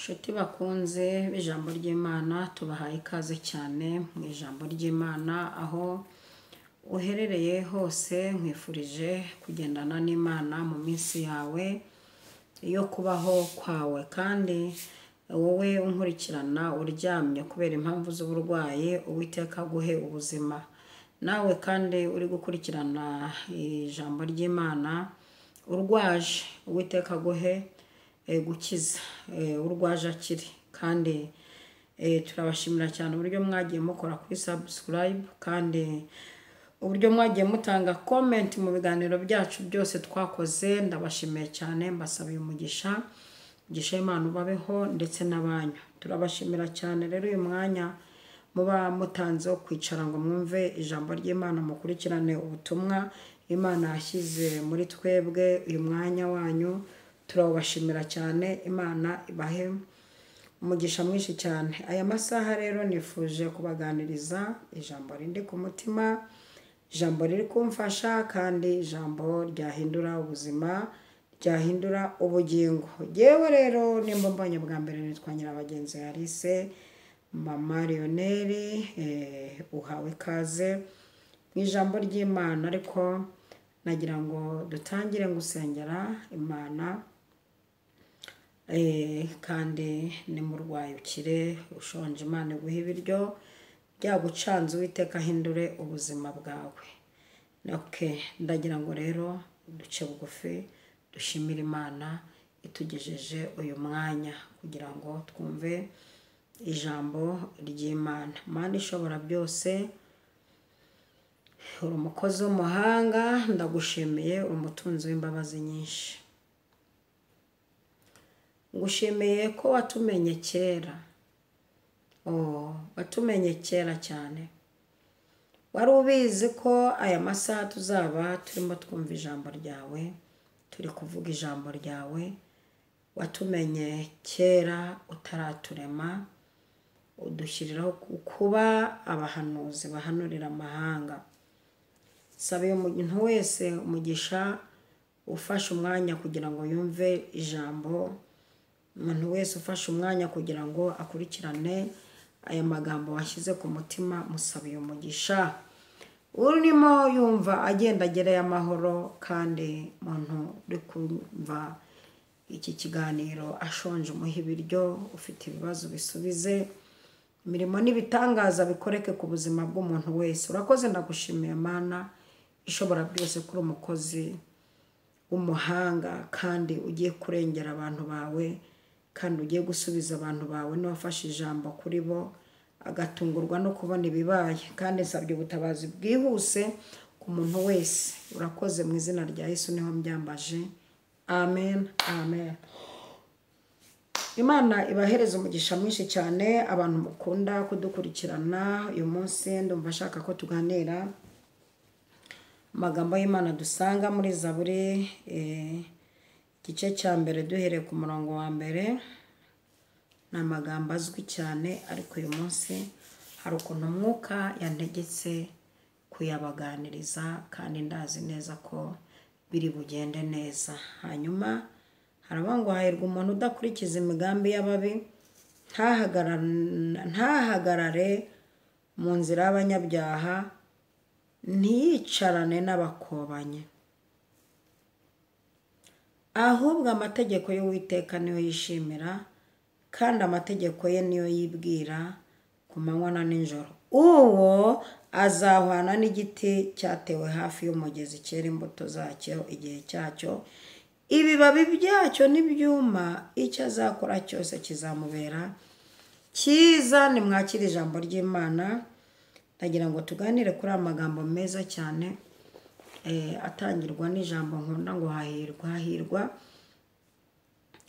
Inshuti bakunze b'ijambo ry'Imana, tubahaye ikaze cyane mu ijambo ry'Imana aho uherereye hose. Nkwifurije kugendana n'Imana mu minsi yawe yo kubaho kwawe, kandi wowe unkurikirana uryamye kubera impamvu z'uburwayi, Uwiteka aguhe ubuzima. Nawe kandi uri gukurikirana ijambo ry'Imana urwaje, Uwiteka aguhe gukiza, urwaje akire. Kandi turabashimira cyane uburyo mwagiye mukora kuri subscribe, kandi uburyo mwagiye mutanga comment mu biganiro byacu byose twakoze. Ndabashimiye cyane, mbasabiye umugisha, umugisha w'Imana ubabeho ndetse n'abanyu. Turabashimira cyane rero uyu mwanya muba mutanze wo kwicara ngo mwumve ijambo ry'Imana, mukurikirane ubutumwa Imana yashyize muri twebwe. Uyu mwanya wanyu turawubashimira cyane, Imana ibahe umugisha mwinshi cyane. Aya masaha rero nifuje kubaganiriza ijambo rindi ku mutima, ijambo riri kumfasha, kandi ijambo ryahindura ubuzima, ryahindura ubugingo. Yewe rero nimba mbonye bwa mbere, nitwa Nyirabagenzi Alice, Mama Lionel. Uhawe ikaze mu ijambo ry'Imana, ariko nagira ngo dutangire gusengera Imana. Kandi nimurwaye ukire, ushonje Imana iguhe ibiryo, byagucanze Uwiteka ahindure ubuzima bwawe. Okay, ndagira ngo rero duce bugufi dushimire Imana itugejeje uyu mwanya kugira ngo twumve ijambo ry'Imana. Mana ishobora byose, uri umukozi w'umuhanga, ndagushimiye, uri umutunzi w'imbabazi nyinshi. Ngushimiye ko watumenye kera, watumenye kera cyane. Wari ubizi ko aya masaha tuzaba turimo twumva ijambo ryawe, turi kuvuga ijambo ryawe. Watumenye kera utaraturema, udushyiriraho kuba abahanuzi bahanurira amahanga. Sabe umuntu wese umugisha ufashe umwanya kugira ngo yumve ijambo, umuntu wese ufashe umwanya kugira ngo akurikirane aya magambo washyize ku mutima, musabiye umugisha. Urimo yumva agenda agereye amahoro, kandi umuntu uri kumva iki kiganiro ashonje umuha ibiryo, ufite ibibazo bisubize, imirimo n'ibitangaza bikoreke ku buzima bw'umuntu wese. Urakoze, ndagushimiye Mana ishobora byose, kuri umukozi w'umuhanga, kandi ugiye kurengera abantu bawe, kandi ugiye gusubiza abantu bawe n'uwafashe ijambo kuri bo agatungurwa no kubona ibibaye. Kandi nsabye ubutabazi bwihuse ku muntu wese. Urakoze, mu izina rya Yesu niho mbyambaje, amen, amen. Imana ibahereza umugisha mwinshi cyane abantu mukunda kudukurikirana. Uyu munsi ndumva ashaka ko tuganira amagambo y'Imana dusanga muri Zaburi igice cya mbere duhereye ku murongo wa mbere. Ni amagambo azwi cyane, ariko uyu munsi hari ukuntu umwuka yantegetse kuyabaganiriza, kandi ndazi neza ko biri bugende neza. Hanyuma haravuga ngo hahirwa umuntu udakurikiza imigambi y'ababi, ntahagarare mu nzira y'abanyabyaha, ntiyicarane n'abakobanyi. Ahubwo amategeko y'Uwiteka niyo yishimira, kandi amategeko ye niyo yibwira ku manywa na nijoro. Uwo azahwana n'igiti cyatewe hafi y'umugezi, cyera imbuto zacyo igihe cyacyo, ibibabi byacyo n'ibyuma, icyo azakora cyose kizamubera cyiza. Nimwakire ijambo ry'Imana. Ndagira ngo tuganire kuri aya magambo meza cyane, atangirwa n'ijambo nkunda ngo hahirwa. Hahirwa,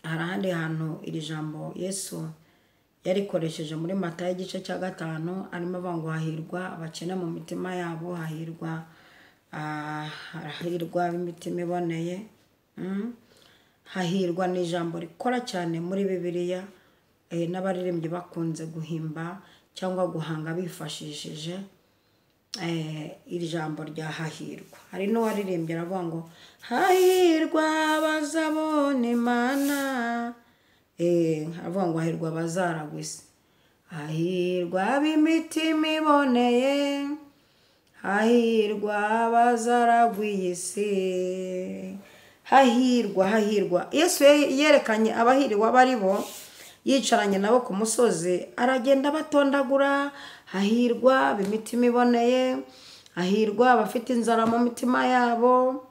hari ahandi hantu iri jambo Yesu yarikoresheje muri Matayo igice cya 5, arimo avuga ngo hahirwa abakene mu mitima yabo, hahirwa hahirwa ab'imitima iboneye. Hahirwa ni ijambo rikora cyane muri Bibiliya, n'abaririmbyi bakunze guhimba cyangwa guhanga bifashishije iri jambo rya hahirwa. Hari n'uwaririmbye aravuga ngo hahirwa bazabona Imana, Avuga ngo hahirwa abazaragwa isi, hahirwa ab'imitima iboneye, hahirwa abazaragwa iyi si, hahirwa, hahirwa. Yesu yerekanye abahiriwe abo ari bo, yicaranye nabo ku musozi, aragenda batondagura, hahirwa ab'imitima iboneye, hahirwa abafite inzara mu mitima yabo,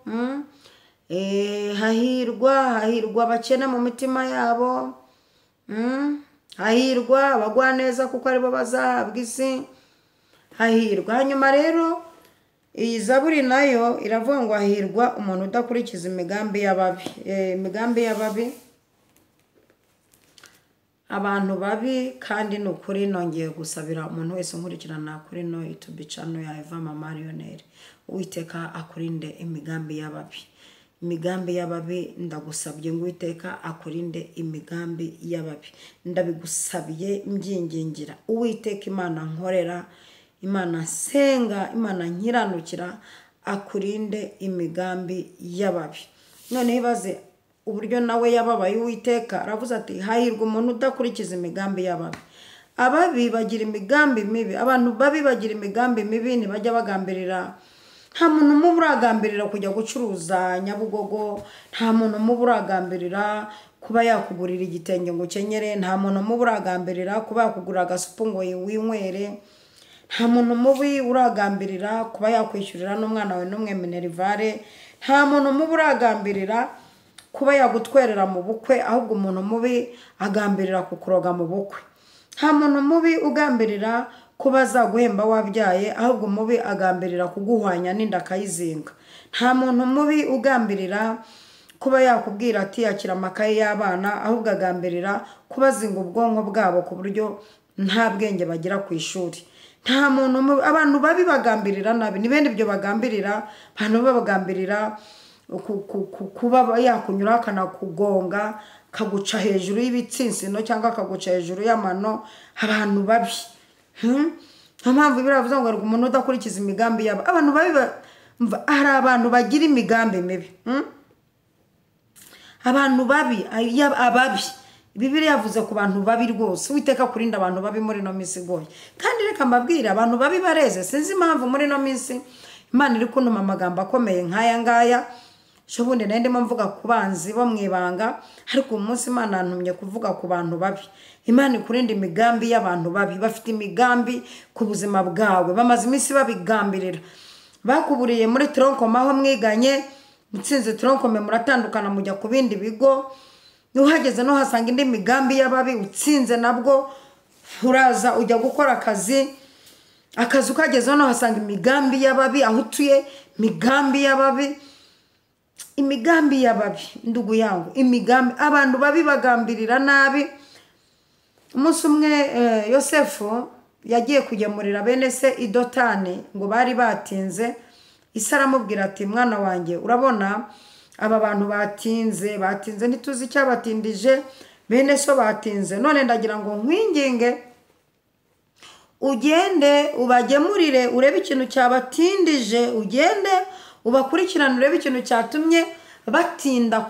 hahirwa, hahirwa abakene mu mitima yabo, hahirwa abagwaneza kuko aribo bazahabwa isi, hahirwa. Hanyuma rero iyi zaburi nayo iravuga ngo hahirwa umuntu udakurikiza imigambi y'ababi. Imigambi y'ababi, abantu babi. Kandi ni ukuri nongeye gusabira umuntu wese unkurikirana kuri no YouTube channel ya Eva Mama Lionel, Uwiteka akurinde imigambi y'ababi. Imigambi y'ababi, ndagusabye ngo Uwiteka akurinde imigambi y'ababi. Ndabigusabiye mbyingingira Uwiteka Imana nkorera, Imana nsenga, Imana nkiranukira, akurinde imigambi y'ababi. Noneho ibaze uburyo nawe yababaye Uwiteka, aravuze ati hahirwa umuntu udakurikiza imigambi y'ababi. Ababi bagira imigambi mibi, abantu babi bagira imigambi mibi, ntibajya bagambirira. Nta muntu mubi uragambirira kujya gucuruza Nyabugogo, nta muntu mubi uragambirira kuba yakugurira igitenge ngo ukenyere, nta muntu mubi uragambirira kuba yakugurira agasupu ngo winywere, nta muntu mubi uragambirira kuba yakwishyurira n'umwana wawe n'umwe minerivare, nta muntu mubi uragambirira kuba yagutwerera mu bukwe, ahubwo umuntu mubi agambirira kukuroga mu bukwe. Nta muntu mubi ugambirira kuba azaguhemba wabyaye, ahubwo mubi agambirira kuguhwanya n'inda akayizinga. Nta muntu mubi ugambirira kuba yakubwira ati akira amakaye y'abana, ahubwo agambirira kubazinga ubwonko bwabo ku buryo nta bwenge bagira ku ishuri. Nta muntu mubi, abantu babi bagambirira nabi, ni bene ibyo bagambirira. Abantu babagambirira kuba yakunyura akanakugonga, kaguca hejuru y'ibitsinsino cyangwa akaguca hejuru y'amano. Abantu babi. Nta mpamvu biravuze ngo umuntu udakurikiza imigambi yabo. Abantu babi hari abantu bagira imigambi mibi. Abantu babi, ababi. Bibiliya yavuze ku bantu babi rwose. Uwiteka kurinda abantu babi muri no minsi igoye. Kandi reka mbabwire, abantu babi bareze. Sinzi impamvu muri no minsi Imana iri kuntuma amagambo akomeye nk'aya ngaya. Shobundi nari ndimo mvuga ku banzi bo mwibanga, ariko uyu munsi Imana yantumye kuvuga ku bantu babi. Imana ikurinda imigambi y'abantu babi. Bafite imigambi ku buzima bwawe, bamaze iminsi babigambirira. Bakuburiye muri tronkome aho mwiganye, mutsinze tronkome muratandukana mujya ku bindi bigo. Nuhageze no hasanga indi migambi y'ababi, utsinze nabwo uraza ujya gukora akazi. Akazi ukageze no hasanga imigambi y'ababi, aho utuye migambi y'ababi, imigambi y'ababi. Ndugu yangu, imigambi abantu babi bagambirira nabi. Umunsi umwe Yosefu yagiye kugemurira bene se i Dotani ngo bari batinze. Ise aramubwira ati mwana wanjye, urabona aba bantu batinze, batinze ntituzi icyabatindije, bene so batinze, none ndagira ngo nkwinginge ugende ubagemurire, urebe ikintu cyabatindije, ugende ubakurikirane urebe ikintu cyatumye batinda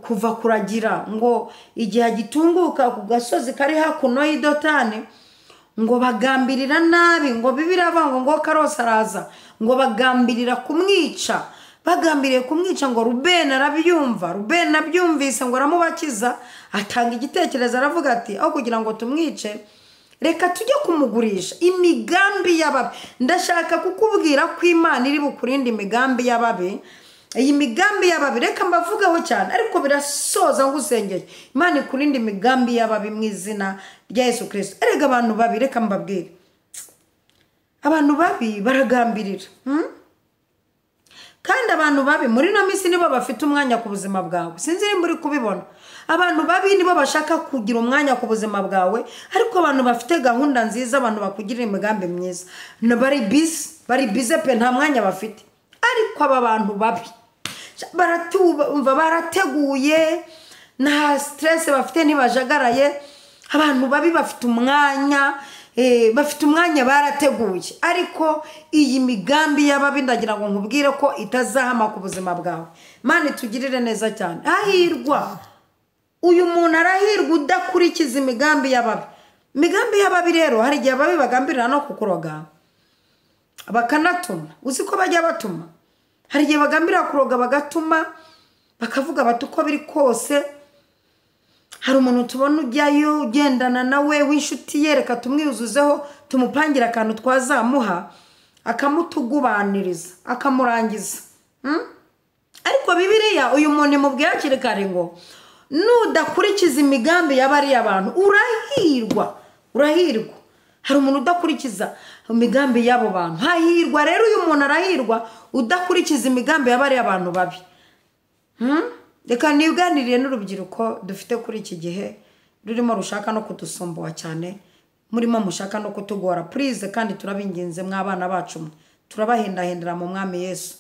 kuva kuragira. Ngo igihe gitunguka ku gasozi kari hakuno y'Idotani, ngo bagambirira nabi, ngo Bibiliya iravuga ngo Karose araza, ngo bagambirira kumwica. Bagambiriye kumwica, ngo Rubeni arabyumva. Rubeni abyumvise ngo aramubakiza, atanga igitekerezo aravuga ati aho kugira ngo tumwice reka tujye kumugurisha. Imigambi y'ababi, ndashaka kukubwira ko Imana iri bukurinde imigambi y'ababi. Iyi migambi y'ababi reka mbavugaho cyane, ariko birasoza ngusengeye. Imana ikurinde imigambi y'ababi mu izina rya Yesu Kristo. Erega abantu babi, reka mbabwire, abantu babi baragambirira. Kandi abantu babi muri no minsi nibo bafite umwanya ku buzima bwawe. Sinzi nimba uri kubibona. Abantu babi nibo bashaka kugira umwanya ku buzima bwawe, ariko abantu bafite gahunda nziza, abantu bakugirira imigambi myiza, bari busy, bari busy pe, nta mwanya bafite. Ariko aba bantu babi barateguye, nta stress bafite, ntibajagaraye. Abantu babi bafite umwanya, bafite umwanya, barateguye. Ariko iyi migambi y'ababi ndagira ngo nkubwire ko itazahama ku buzima bwawe. Imana itugirire neza cyane. Hahirwa Uyu muntu arahirwa udakurikiza imigambi y'ababi. Imigambi y'ababi rero hari igihe ababi bagambirira no kukuroga bakanatuma. Uzi ko bajya batuma, hari igihe bagambirira kuroga bagatuma, bakavuga bati uko biri kose hari umuntu tubona ujyayo ugendana nawe w'inshuti ye, reka tumwiyuzuzeho tumupangire akantu twazamuha, akamutugubaniriza akamurangiza. Ariko Bibiliya uyu muntu imubwira hakiri kare ngo nudakurikiza imigambi y'abariya bantu urahirwa, urahirwa. Hari umuntu udakurikiza imigambi y'abo bantu, hahirwa rero uyu muntu arahirwa udakurikiza imigambi y'abariya bantu babi. Reka niganiriye n'urubyiruko dufite kuri iki gihe rurimo rushaka no kudusumbuwa cyane, murimo mushaka no kutugora please, kandi turabinginze mw'abana bacu, turabahendahendera mu Mwami Yesu.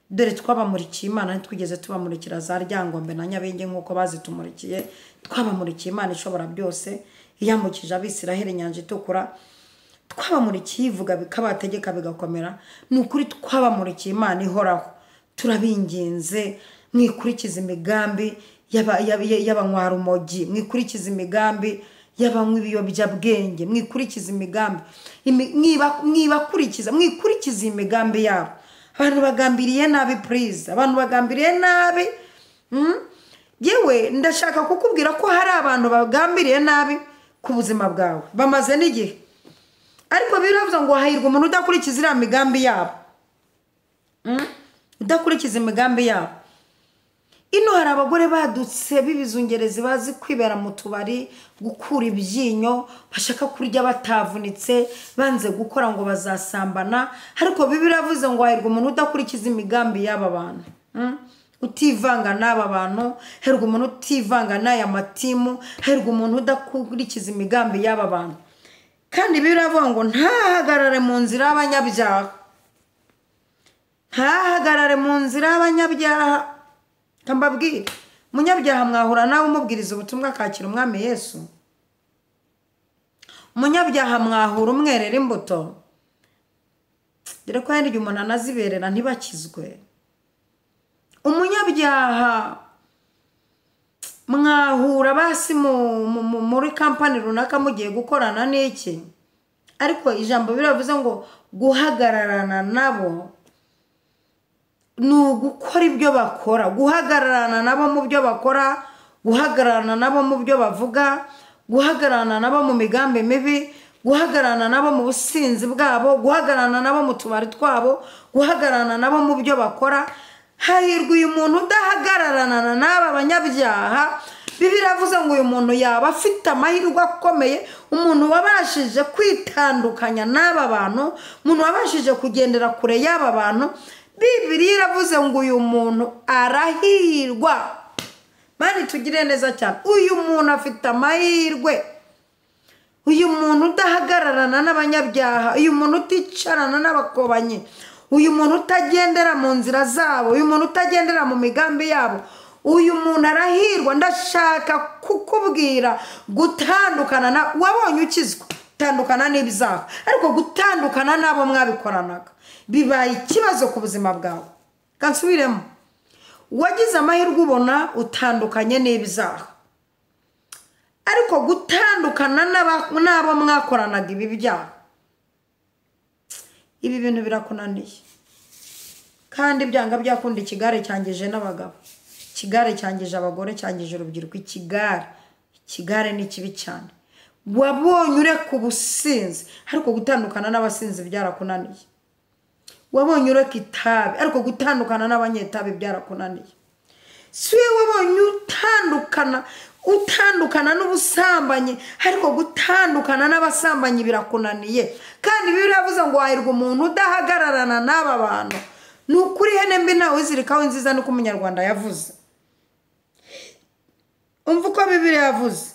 Dore twabamurikiye Imana, ntitwigeze tubamurikira za Ryangombe na Nyabingi nk'uko bazitumurikiye. Twabamurikiye Imana ishobora byose, iyambukije Abisiraheli inyanja itukura. Twabamurikiye ivuga bikabategeka bigakomera. Ni ukuri twabamurikiye Imana ihoraho. Turabinginze mwikurikize imigambi y'abanywarumogi, mwikurikize imigambi y'abanywa ibiyobyabwenge, mwikurikize imigambi, mwibakurikiza, mwikurikize imigambi yabo. Abantu bagambiriye nabi please, abantu bagambiriye nabi. Yewe ndashaka kukubwira ko hari abantu bagambiriye nabi ku buzima bwawe bamaze n'igihe, ariko biravuze ngo hahirwa umuntu udakurikiza iriya migambi yabo. Udakurikiza imigambi yabo. Ino hari abagore badutse b'ibizungerezi bazi kwibera mu tubari, gukura ibyinyo, bashaka kurya batavunitse, banze gukora ngo bazasambana. Ariko Bibiliya iravuze ngo hahirwa umuntu udakurikiza imigambi y'aba bantu, utivanga n'aba bantu, hahirwa umuntu utivanga n'aya matimu, hahirwa umuntu udakurikiza imigambi y'aba bantu. Kandi Bibiliya iravuga ngo ntahagarare mu nzira y'abanyabyaha, ntahagarare mu nzira y'abanyabyaha. Mbabwire, umunyabyaha mwahura nawe umubwiriza ubutumwa akakira Umwami Yesu. Umunyabyaha mwahura umwerera imbuto, dore ko hari igihe umuntu anaziberera ntibakizwe. Umunyabyaha mwahura basi muri kampani runaka mugiye gukorana n'iki, ariko ijambo biravuze ngo guhagararana nabo ni ugukora ibyo bakora, guhagararana nabo mu byo bakora, guhagararana nabo mu byo bavuga, guhagararana nabo mu migambi mibi, guhagararana nabo mu businzi bwabo, guhagararana nabo mu tubari twabo, guhagararana nabo mu byo bakora. Hahirwa uyu muntu udahagararana n'aba banyabyaha. Bibiliya iravuze ngo uyu muntu yaba afite amahirwe akomeye, umuntu wabashije kwitandukanya n'aba bantu, umuntu wabashije kugendera kure y'aba bantu. Bibiliya iravuze ngo uyu muntu arahirwa. Mani tugire neza cyane, uyu muntu afite amahirwe. Uyu muntu udahagararana n'abanyabyaha, uyu muntu uticarana n'abakobanyi, uyu muntu utagendera mu nzira zabo, uyu muntu utagendera mu migambi yabo, uyu muntu arahirwa. Ndashaka kukubwira gutandukana na wabonye ukizwa, tandukana n'ibyaha, ariko gutandukana n'abo mwabikoranaga bibaye ikibazo ku buzima bwawe. Kansubiremo, wagize amahirwe ubona utandukanye n'ibyaha, ariko gutandukana n'abo mwakoranaga ibi byaha, ibi bintu birakunaniye. Kandi byanga byakunda, ikigare cyangije n'abagabo, ikigare cyangije abagore, cyangije urubyiruko. Ikigare, ikigare ni kibi cyane. Wabonye ureka ubusinzi, ariko gutandukana n'abasinzi byarakunaniye. Wabonye ureka itabi, ariko gutandukana n'abanyetabi byarakunaniye. Si wabonye utandukana n'ubusambanyi, ariko gutandukana n'abasambanyi birakunaniye. Kandi Bibiliya iravuze ngo hahirwa umuntu udahagararana n'aba bantu. Ni ukuri ihene mbi ntawe uzirikaho inziza, niko umunyarwanda yavuze. Umva uko Bibiliya yavuze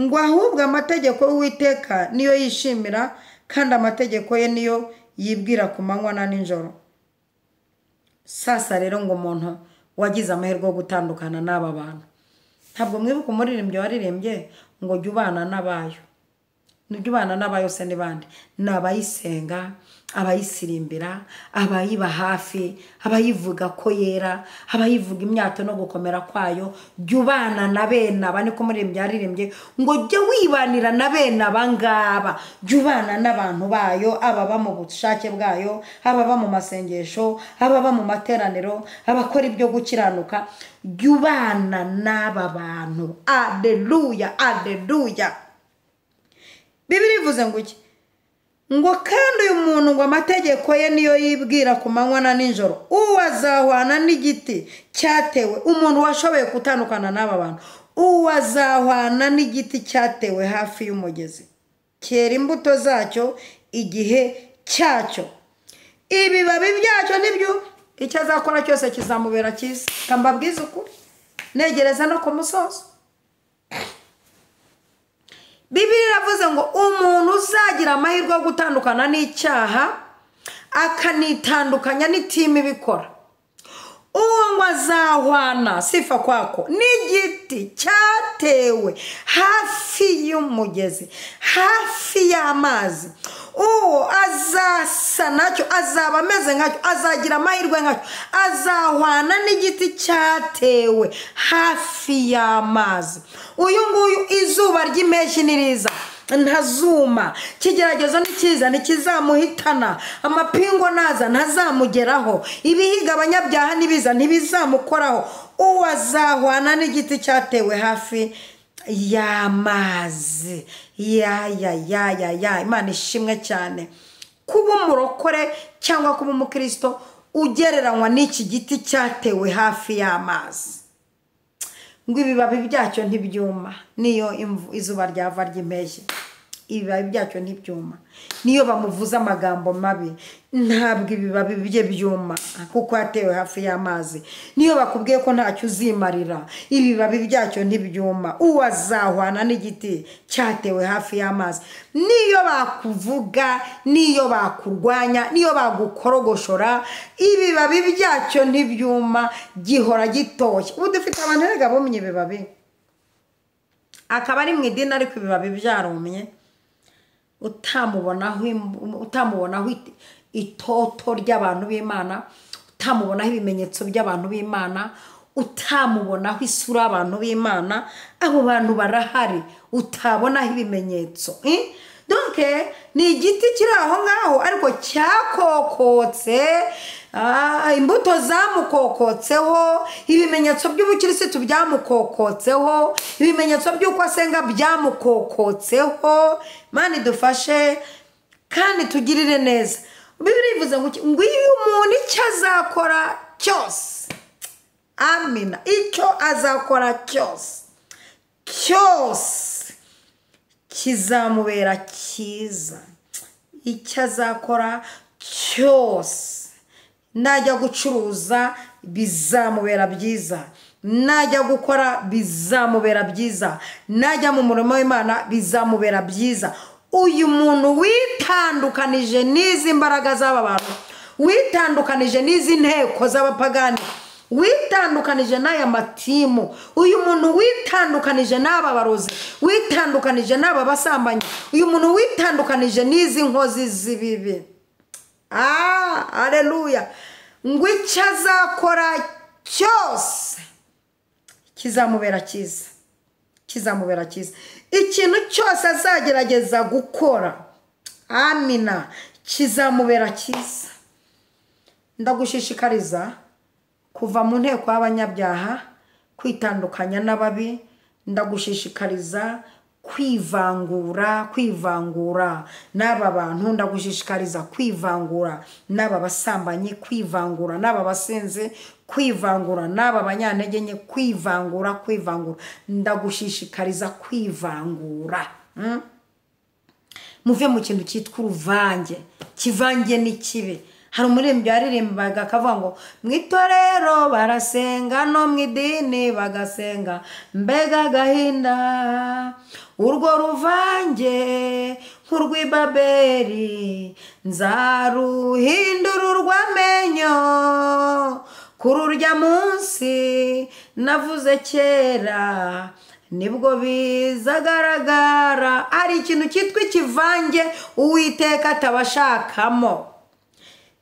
ngo ahubwo amategeko y'Uwiteka niyo yishimira, kandi amategeko ye niyo yibwira ku manywa na nijoro. Sasa rero ngo umuntu wagize amahirwe yo gutandukana n'aba bantu, ntabwo mwibuka umuririmbyi waririmbye ngo jya ubana n'abayo, Nujya ubana n'abayo se ni bande? Ni abayisenga, abayisirimbira, abayiba hafi, abayivuga ko yera, abayivuga imyato no gukomera kwayo. Jya ubana na bene aba, niko umuririmbyi yaririmbye ngo jya wibanira na bene aba ngaba. Jya ubana n'abantu bayo, ababa mu bushake bwayo, ababa mu masengesho, ababa mu materaniro, abakora ibyo gukiranuka. Jya ubana n'aba bantu. Aleluya, aleluya. Bibiliya ivuze ngo iki? Ngo kandi uyu muntu ngo amategeko ye niyo yibwira ku manywa na nijoro, uwo azahwana n'igiti cyatewe. Umuntu washoboye gutandukana n'aba bantu, uwo azahwana n'igiti cyatewe hafi y'umugezi, cyera imbuto zacyo igihe cyacyo, ibibabi byacyo nibyo, icyo azakora cyose kizamubera cyiza. Mbabwize ukuri, negereza no ku musozo. Bibiliya iravuze ngo umuntu uzagira amahirwe yo gutandukana n'icyaha akanitandukanya n'itimu ibikora, uwo ngo azahwana sifa kwako n'igiti cyatewe hafi y'umugezi, hafi y'amazi. Uwo azasa nacyo, azaba ameze nkacyo, azagira amahirwe nkacyo, azahwana n'igiti cyatewe hafi y'amazi. Uyu nguyu izuba ry'impeshyi niriza ntazuma, kigeragezo nikiza ntikizamuhitana, amapingo naza ntazamugeraho, ibihiga abanyabyaha nibiza ntibizamukoraho. Uwo azahwana n'igiti cyatewe hafi y'amazi. Ya ya ya ya ya. Imana ishimwe cyane. Kuba umurokore cyangwa kuba umukristo ugereranywa n'iki giti cyatewe hafi y'amazi, ngo ibibabi byacyo ntibyuma niyo izuba ryava ry'impeshyi, ibibabi byacyo ntibyuma niyo bamuvuza amagambo mabi, ntabwo ibibabi bye byuma kuko yatewe hafi y'amazi. Niyo bakubwiye ko ntacyo uzimarira, ibibabi byacyo ntibyuma. Uwo azahwana n'igiti cyatewe hafi y'amazi. Niyo bakuvuga, niyo bakurwanya, niyo bagukorogoshora, ibibabi byacyo ntibyuma, gihora gitoshye. Ubu dufite abantu erega bumye ibibabi, akaba ari mu idini ariko ibibabi byarumye, utamubonaho itoto ry'abantu b'Imana, utamubonaho ibimenyetso by'abantu b'Imana, utamubonaho isura y'abantu b'Imana. Abo bantu barahari, utabonaho ibimenyetso. Donc ni igiti kiri aho ngaho ariko cyakokotse, imbuto zamukokotseho, ibimenyetso by'ubukirisitu byamukokotseho, ibimenyetso by'uko asenga byamukokotseho. Imana idufashe kandi tugirire neza. Bibiliya ivuze ngo iyo umuntu icyo azakora cyose, amina, icyo azakora cyose cyose kizamubera cyiza. Icyo azakora cyose, najya gucuruza bizamubera byiza, najya gukora bizamubera byiza, najya mu murimo w'Imana bizamubera byiza. Uyu muntu witandukanije n'izi mbaraga z'aba bantu, witandukanije n'izi nteko z'abapagani, witandukanije n'aya matimu, uyu muntu witandukanije n'aba barozi, witandukanije n'aba basambanyi, uyu muntu witandukanije n'izi nkozi z'ibibi, aleluya, ngo icyo azakora cyose kizamubera cyiza, kizamubera cyiza. Ikintu cyose azagerageza gukora, amina, kizamubera cyiza. Ndagushishikariza kuva mu nteko y'abanyabyaha, kwitandukanya n'ababi. Ndagushishikariza kwivangura, kwivangura n'aba bantu. Ndagushishikariza kwivangura n'aba basambanyi, kwivangura n'aba basinzi, kwivangura n'aba banyantege nke, kwivangura, kwivangura. Ndagushishikariza kwivangura. Muve mu kintu cyitwa uruvange, kivange n'ikibi. Hari umuririmbyi yaririmbaga akavuga ngo mu itorero barasenga no mu idini bagasenga, mbega agahinda, urwo ruvange nk'urw'ibaberi, nzaruhindura urw'amenyo, kuri urya munsi navuze kera, Nibwo bizagaragara. Hari ikintu cyitwa ikivange Uwiteka atabashakamo.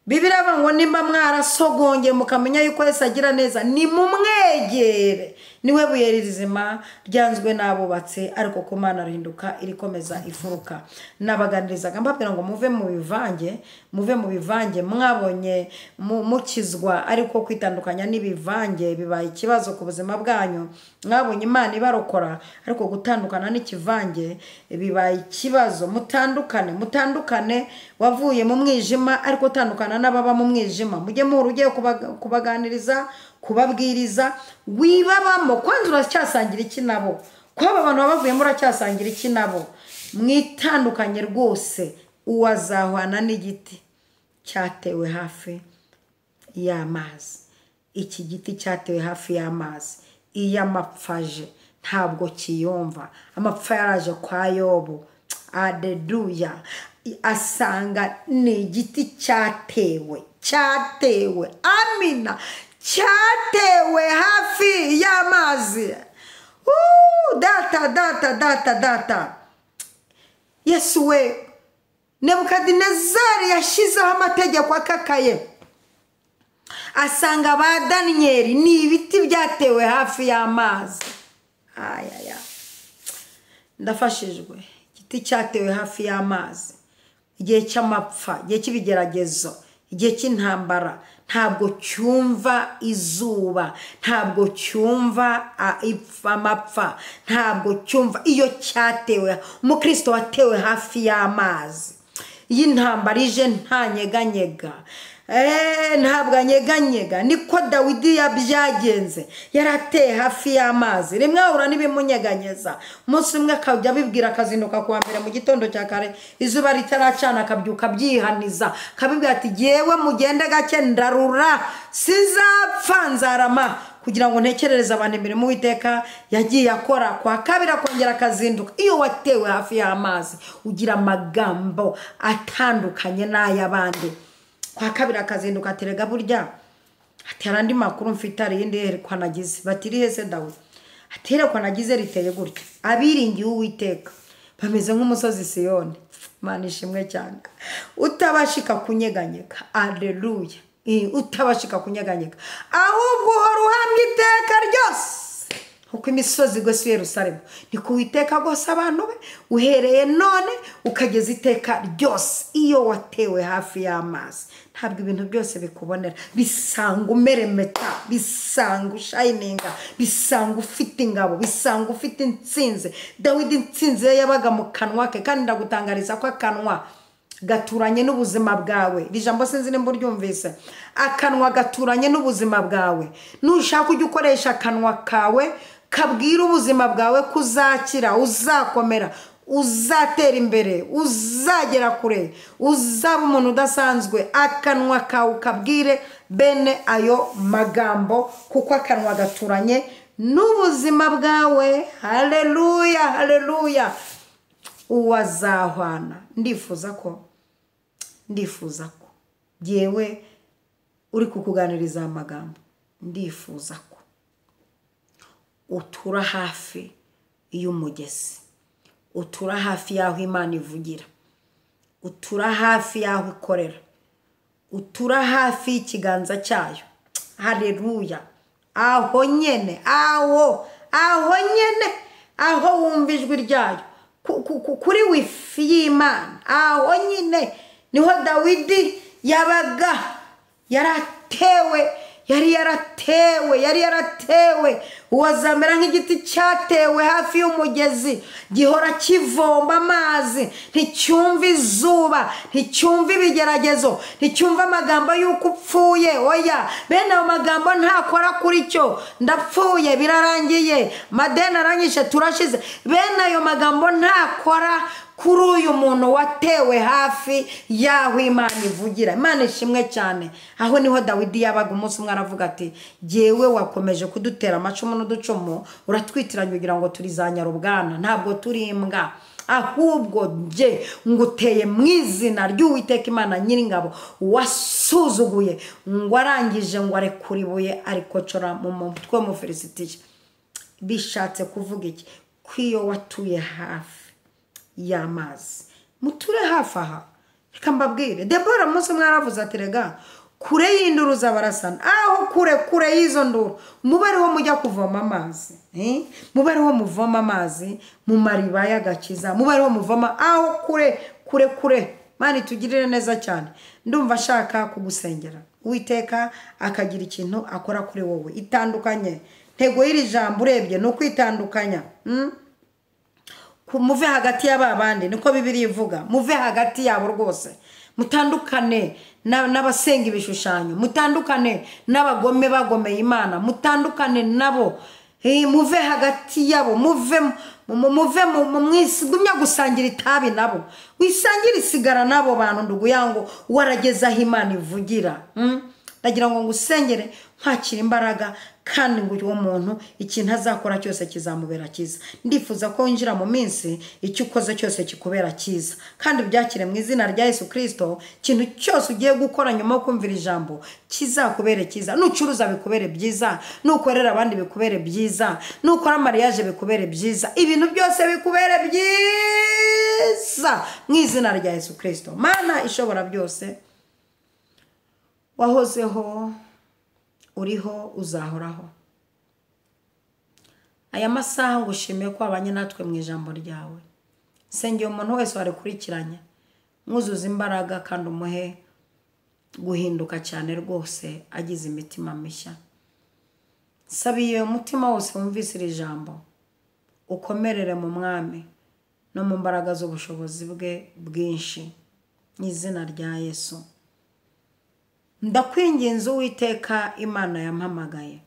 Bibiliya ngo nimba mwarasogonge mukamenya yuko Yesu agira neza, nimumwegere. Niwe buye rizima ryanzwe n'abubatse, ariko ku Mana rihinduka irikomeza ifuruka. Nabaganirizaga mbabwira ngo muve mu bivange, muve mu bivange. Mwabonye mukizwa, ariko kwitandukanya n'ibivange bibaye ikibazo ku buzima bwanyu. Mwabonye Imana ibarokora, ariko gutandukana n'ikivange bibaye ikibazo. Mutandukane, mutandukane. Wavuye mu mwijima, ariko tandukana n'ababa mu mwijima. Mujye muhura ugiye kubaganiriza, kubabwiriza, wibabamo. Kwanza uracyasangira iki nabo? Kwaba abantu bavuyemo uracyasangira iki nabo? Mwitandukanye rwose. Uwazahwana n'igiti cyatewe hafi y'amazi. Iki giti cyatewe hafi y'amazi, iyo amapfaje ntabwo kiyumva. Amapfa yaraje kwa Yobu, aleluya, asanga ni igiti cyatewe, cyatewe, amina, cyatewe hafi y'amazi. Data, data, data, data. Yesu we, Nebukadinezari yashyizeho amategeko akakaye, asanga ba Daniyeli ni ibiti byatewe hafi y'amazi. Ayaya, ndafashijwe. Igiti cyatewe hafi y'amazi, igihe cy'amapfa, igihe cy'ibigeragezo, igihe cy'intambara, ntabwo cyumva izuba, ntabwo cyumva amapfa, ntabwo cyumva. Iyo cyatewe, umukristo watewe hafi y'amazi, iyi ntambara ije ntanyeganyega, ntabwo anyeganyega. Niko Dawidi yabyagenze, yarateye hafi y'amazi. Rimwe ahura n'ibimunyeganyeza, umunsi umwe akajya abibwira, akazinduka kuwa mbere mu gitondo cya kare, izuba ritaracana, akabyuka abyihaniza, akabibwira ati jyewe mugende gake, ndarura, sinzapfa, nzarama, kugira ngo ntekerereze abantu imirimo Uwiteka yagiye akora. Kwa kabiri akongera akazinduka. Iyo watewe hafi y'amazi ugira amagambo atandukanye n'ay'abandi. Kwa kabiri akazinduka aterega, burya ati hari andi makuru mfite, hari iyindi yerekwa nagize. Bati irihe se Dawidi? Ati iyerekwa nagize riteye gutya, abiringiye Uwiteka bameze nk'umusozi Siyoni. Imana ishimwe cyane, utabashika kunyeganyega. Aleluya, utabashika kunyeganyega, ahubwo uhora uhamya iteka ryose. Uko imisozi igose Yerusalemu, niko Uwiteka agose abantu be, uhereye none ukageza iteka ryose. Iyo watewe hafi y'amazi, ntabwo ibintu byose bikubonera, bisanga umeremeta, bisanga ushayininga, bisanga ufite ingabo, bisanga ufite intsinzi. Dawidi intsinzi ye yabaga mu kanwa ke, kandi ndagutangariza ko akanwa gaturanye n'ubuzima bwawe. Iri jambo sinzi nimba uryumvise. Akanwa gaturanye n'ubuzima bwawe. Nushaka ujya ukoresha akanwa kawe, kabwira ubuzima bwawe ko uzakira, uzakomera, uzatera imbere, uzagera kure, uzaba umuntu udasanzwe. Akanwa kawe ukabwire bene ayo magambo, kuko akanwa gaturanye n'ubuzima bwawe. Haleluya, haleluya. Uwazahwana, ndifuza ko, ndifuza ko jyewe uri kukuganiriza amagambo, ndifuza ko utura hafi y'umugezi, utura hafi y'aho Imana ivugira, utura hafi y'aho ikorera, utura hafi y'ikiganza cyayo. Haleluya. Aho nyene, aho, aho nyene, aho wumva ijwi ryayo, kuri wifi y'Imana, aho nyine niho Dawidi yabaga yaratewe, yari yaratewe, yari yaratewe. Uwazamera nk'igiti cyatewe hafi y'umugezi, gihora kivomba amazi, nticyumva izuba, nticyumva ibigeragezo, nticyumva amagambo y'uko upfuye. Oya, bene ayo magambo ntakora kuri cyo. Ndapfuye, birarangiye, madeni aranyishe, turashize. Bene ayo magambo ntakora kuri uyu muntu watewe hafi y'aho Imana ivugira. Imana ishimwe cyane. Aho niho Dawidi yabaga. Umunsi umwe aravuga ati jyewe wakomeje kudutera amacumu n'uducumu, uratwitiranya ugira ngo turi za nyarubwana, ntabwo turi imbwa, ahubwo jye nguteye mu izina ry'Uwiteka Imana Nyiringabo wasuzuguye. Ngo arangije ngo arekura ibuye arikocora mu mutwe w'Umufilisitiya. Bishatse kuvuga iki? Ko iyo watuye hafi y'amazi, muture hafi aha. Reka mbabwire, Debora umunsi umwe yaravuze ati: "Rega kure y'induru z'abarasana, aho kure kure y'izo nduru, mube ariho mujya kuvoma amazi, eh? Mube ariho muvoma amazi mu mariba y'agakiza, mube ariho muvoma aho kure kure kure." Mani tugirire neza cyane. Ndumva ashaka kugusengera, Uwiteka akagira ikintu akora kuri wowe. Itandukanye. Ntego y'iri jambo urebye ni ukwitandukanya. Muve hagati y'aba bandi, niko Bibiliya ivuga. Muve hagati yabo rwose, mutandukane n'abasenga ibishushanyo, mutandukane n'abagome bagomeye Imana, mutandukane nabo. Muve hagati yabo, muve mwisigumya gusangira itabi nabo, wisangire isigara n'abo bantu. Ndugu yangu, warageze aho Imana ivugira. Ndagira ngo ngusengere nkwakira imbaraga, kandi ngo uwo muntu ikintu azakora cyose kizamubera cyiza. Ndifuza ko winjira mu minsi icyo ukoze cyose kikubera cyiza, kandi byakire mu izina rya Yesu Kirisito. Ikintu cyose ugiye gukora nyuma yo kumvira ijambo kizakubere cyiza. Nucuruza bikubere byiza, nukorera abandi bikubere byiza, nukora mariage bikubere byiza, ibintu byose bikubere byiza mu izina rya Yesu Kirisito. Mana ishobora byose, wahozeho, uriho, uzahoraho, aya masaha ngushimiye ko wabanye natwe mu ijambo ryawe. Nsengeye umuntu wese warikurikiranye, mwuzuze imbaraga kandi umuhe guhinduka cyane rwose, agize imitima mishya. Nsabiye umutima wose wumvise iri jambo, ukomerere mu Mwami no mu mbaraga z'ubushobozi bwe bwinshi, mu izina rya Yesu. Ndakwinginze Uwiteka Imana yampamagaye,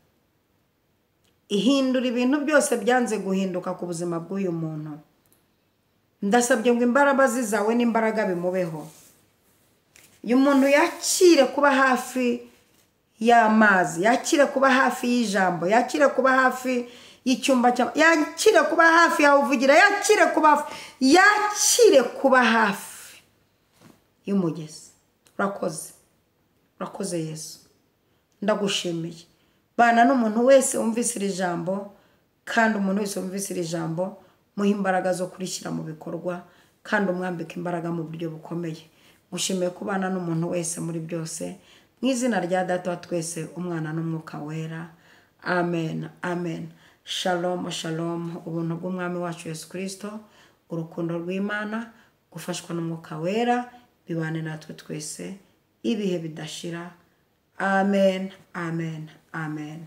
ihindura ibintu byose byanze guhinduka ku buzima bw'uyu muntu. Ndasabye ngo imbaraga zawe n'imbaraga bimubeho, uyu muntu yakire kuba hafi y'amazi, yakire kuba hafi y'ijambo, yakire kuba hafi y'icyumba, yakire kuba hafi yawe uvugira, yakire kuba hafi, yakire kuba hafi y'umugezi. Urakoze, urakoze Yesu, ndagushimiye. Bana n'umuntu wese wumvise iri jambo, kandi umuntu wese wumvise iri jambo muhe imbaraga zo kurishyira mu bikorwa, kandi umwambike imbaraga mu buryo bukomeye. Ngushimiye kubana n'umuntu wese muri byose, mu izina rya Data wa twese, Umwana n'Umwuka Wera. Amen, amen. Shalom, shalom. Ubuntu bw'Umwami wacu Yesu Kirisito, urukundo rw'Imana, gufashwa n'Umwuka Wera bibane natwe twese ibihe bidashira. Amen, amen, amen.